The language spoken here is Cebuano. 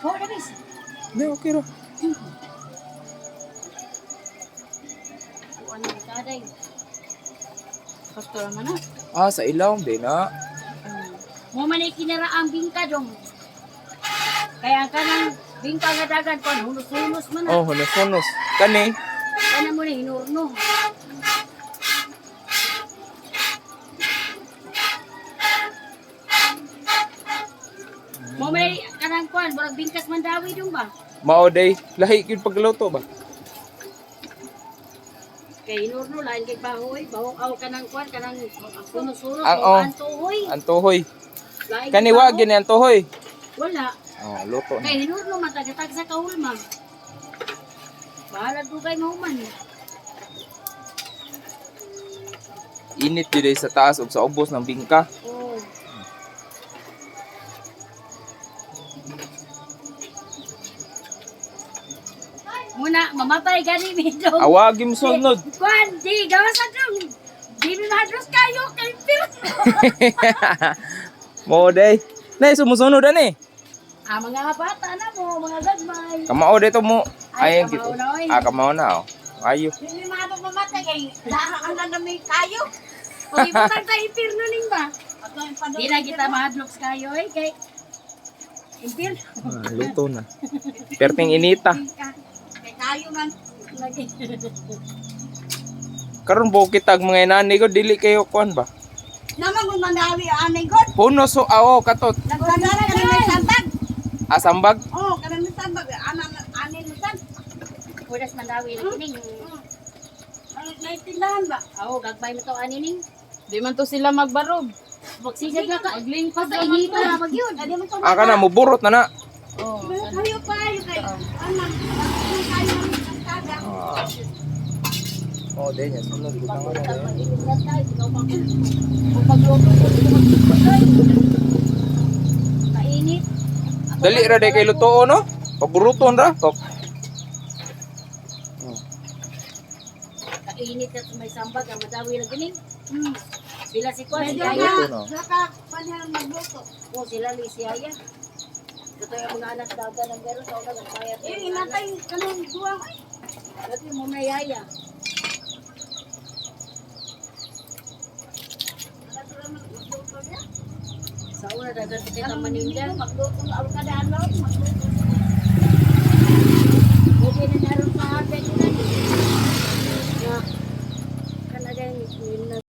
Oh, dabis. Hindi, okay ra. Kuan ni kaday. Sakto ra man na. Ah, sa ilaw, di na. Mo man ay kinara ang bingka dong. Kaya ang kanang bingka nga dagan kon hunos-hunos man na. Oh, hunos-hunos. Kani, Kana mo ni hinurno. Mo may kanang kuan murag bingkas mandawi dong ba? Mao day, lahi gyud pagluto ba? Kay hinurno lain kay bahoy, baho aw kanang kuan kanang hunos-hunos Ang, o oh. antuhoy. Ang tuhoy. Lain Kani kay wa baho. gini ang tuhoy. Wala. Oh, luto na. Kay hinurno man tagatag sa kaulma. Bahala dugay mahuman. Init gyud day sa taas ug sa ubos ng bingka. Oh. Muna, mamatay gani mi dong. Awagi mo sunod. Kwan, di, gawa sa dong. Di mi mahadros kayo, kay pero. Mao day. Nay sumusunod ani. Ah, mga bata na mo, mga gagmay. Kamao dito mo. Ay, Ay, kamao na, oy. Ah, kamao na oh. Ayo. Hindi mga mamatay kay daan na may kayo. O, ibutang sa impirno ning ba? Ato ang padung- Di na kita mahadloks kayo, eh, kay impirno. Ah, luto na. Perting inita. Kay kayo man. Lagi. Karon bukit tag mga inani ko dili kayo kuan ba? Naman kung mandawi anay god. Puno so awo katot. Nagdadala ka na may sambag. Asambag. Oh, kana may sambag. Ana ani mo san. Punas mandawi lagi ning. Ang may tindahan ba? Aw, gagmay mo to ani ning. Di man to sila magbarog. Magsigag na ka. Maglingkod Basta ra man inita to. na mag yun. Adi mo to. Ah, kana muburot na na. Oh. Kayo pa kayo kay ana. Kayo man ang taga. Ah. Oh, day niya sunod butang na. Pagluto, mag-inulat tayo. Ikaw pa kung pagluto ko, dito mag-inulat. Mainit. Ako Dali ra day kay lutuon no? Paburuton ra. Pap. Kainit at may sambag, ang madawi lang gining. Sila si Kwan, si Medyo Aya. Luto na na. saka panahon magluto. O, sila ni si Aya. Ito yung mga anak daga ng meron sa unang kaya. Eh, inatay kanang duwang ay. Dati mo na yaya. Magluto niya. Sa una, dagan kita maninda. Magluto na ako kada adlaw, magluto. Okay na naroon pa ate ko na. Nga, kanagang